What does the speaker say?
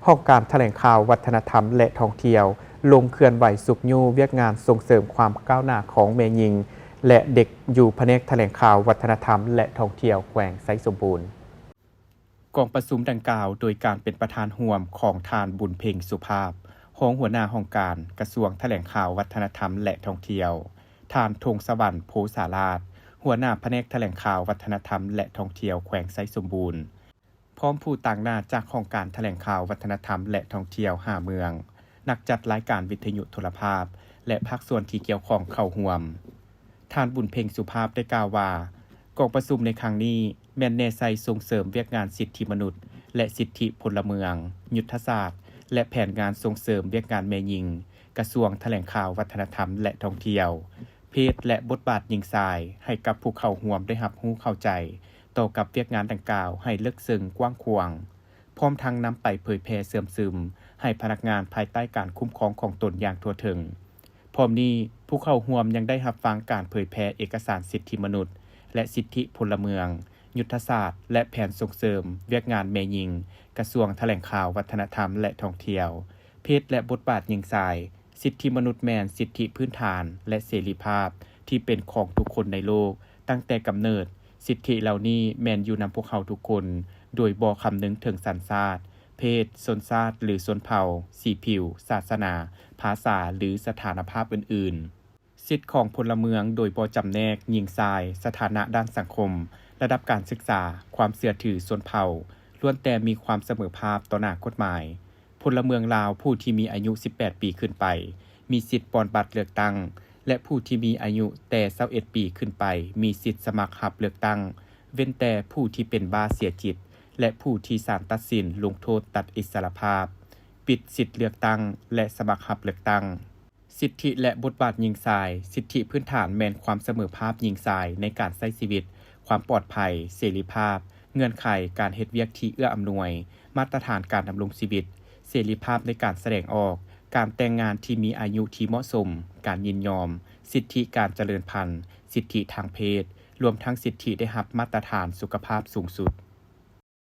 ຫ້ອງການຖະແຫຼງຂ່າວ, ວັດທະນະທຳ ແລະ ທ່ອງທ່ຽວ ລົງເຄື່ອນໄຫວຊຸກຍູ້ວຽກງານສົ່ງເສີມຄວາມກ້າວໜ້າຂອງແມ່ຍິງ ແລະ ເດັກ ຢູ່ພະແນກຖະແຫຼງຂ່າວ, ວັດທະນະທຳ ແລະ ທ່ອງທ່ຽວ ແຂວງໄຊສົມບູນ. ກອງປະຊຸມດັ່ງກ່າວໂດຍການເປັນປະທານຮ່ວມຂອງທ່ານ ບຸນເພັງ ສຸພາບ ຮອງຫົວໜ້າຫ້ອງການ ກະຊວງຖະແຫຼງຂ່າວ, ວັດທະນະທຳ ແລະ ທ່ອງທ່ຽວ, ທ່ານ ທົງສະຫວັນ ໂພສາລາດ ຫົວໜ້າພະແນກຖະແຫຼງຂ່າວ, ວັດທະນະທຳ ແລະ ທ່ອງທ່ຽວ ແຂວງໄຊສົມບູນ ພ້ອມຜູ້ຕາງໜ້າຈາກຫ້ອງການຖະແຫຼງຂ່າວ, ວັດທະນະທຳ ແລະ ທ່ອງທ່ຽວ ຫ້າເມືອງ, ນັກຈັດລາຍການວິທະຍຸໂທລະພາບ ແລະ ພາກສ່ວນທີ່ກ່ຽວຂ້ອງເຂົ້າຮ່ວມ. ທ່ານ ບຸນເພັງ ສຸພາບ ໄດ້ກ່າວວ່າ ກອງປະຊຸມໃນຄັ້ງນີ້ແມ່ນແນໃສ່ສົ່ງເສີມວຽກງານສິດທິມະນຸດ ແລະ ສິດທິພົນລະເມືອງ, ຍຸດທະສາດ ແລະ ແຜນງານສົ່ງເສີມວຽກງານແມ່ຍິງ, ກະຊວງຖະແຫຼງຂ່າວ, ວັດທະນະທຳ ແລະ ທ່ອງທ່ຽວ, ເພດ ແລະ ບົດບາດຍິງຊາຍ ໃຫ້ກັບຜູ້ເຂົ້າຮ່ວມໄດ້ຮັບຮູ້ເຂົ້າໃຈ ຕໍ່ກັບວຽກງານດັ່ງກ່າວໃຫ້ເລິກເຊິ່ງກວ້າງຂວາງ, ພ້ອມທັງນຳໄປເຜີຍແຜ່ເຊື່ອມຊຶມໃຫ້ພະນັກງານພາຍໃຕ້ການຄຸ້ມຄອງຂອງຕົນຢ່າງທົ່ວເຖິງ. ພ້ອມນີ້, ຜູ້ເຂົ້າຮ່ວມຍັງໄດ້ຮັບຟັງການເຜີຍແຜ່ເອກະສານສິດທິມະນຸດ ແລະ ສິດທິພົນລະເມືອງ, ຍຸດທະສາດ ແລະ ແຜນສົ່ງເສີມວຽກງານແມ່ຍິງ, ກະຊວງຖະແຫຼງຂ່າວ, ວັດທະນະທຳ ແລະ ທ່ອງທ່ຽວ, ເພດ ແລະ ບົດບາດຍິງຊາຍ, ສິດທິມະນຸດແມ່ນສິດທິພື້ນຖານ ແລະ ເສລີພາບທີ່ເປັນຂອງທຸກຄົນໃນໂລກຕັ້ງແຕ່ກຳເນີດ. ສິດທິເຫຼົ່ານີ້ແມ່ນຢູ່ນຳພວກເຮົາທຸກຄົນ ໂດຍບໍ່ຄຳນຶງເຖິງສັນຊາດ, ເພດ, ຊົນຊາດ ຫຼື ຊົນເຜົ່າ, ສີຜິວ, ສາສະໜາ, ພາສາ ຫຼື ສະຖານະພາບອື່ນໆ. ສິດຂອງພົນລະເມືອງໂດຍບໍ່ຈຳແນກຍິງຊາຍ, ສະຖານະດ້ານສັງຄົມ, ລະດັບການສຶກສາ, ຄວາມເຊື່ອຖືຊົນເຜົ່າ ລ້ວນແຕ່ມີຄວາມສະເໝີພາບຕໍ່ໜ້າກົດໝາຍ. ພົນລະເມືອງລາວຜູ້ທີ່ມີອາຍຸສິບແປດປີຂຶ້ນໄປ ມີສິດປ່ອນບັດເລືອກຕັ້ງ ແລະ ຜູ້ທີ່ມີອາຍຸແຕ່ຊາວເອັດປີຂຶ້ນໄປ ມີສິດສະໝັກຮັບເລືອກຕັ້ງ ເວັ້ນແຕ່ຜູ້ທີ່ເປັນບ້າເສຍຈິດ ແລະ ຜູ້ທີ່ສານຕັດສິນລົງໂທດຕັດອິດສະຫຼະພາບ, ປິດສິດເລືອກຕັ້ງ ແລະ ສະໝັກຮັບເລືອກຕັ້ງ. ສິດທິ ແລະ ບົດບາດຍິງຊາຍ, ສິດທິພື້ນຖານແມ່ນຄວາມສະເໝີພາບຍິງຊາຍໃນການໃຊ້ຊີວິດ, ຄວາມປອດໄພ, ເສລີພາບ, ເງື່ອນໄຂການເຮັດວຽກທີ່ເອື້ອອຳນວຍ, ມາດຕະຖານການດຳລົງຊີວິດ, ເສລີພາບໃນການສະແດງອອກ, ການແຕ່ງງານທີ່ມີອາຍຸທີ່ເໝາະສົມ, ການຍິນຍອມ, ສິດທິການຈະເລີນພັນ, ສິດທິທາງເພດ, ລວມທັງສິດທິໄດ້ຮັບມາດຕະຖານສຸຂະພາບສູງສຸດ.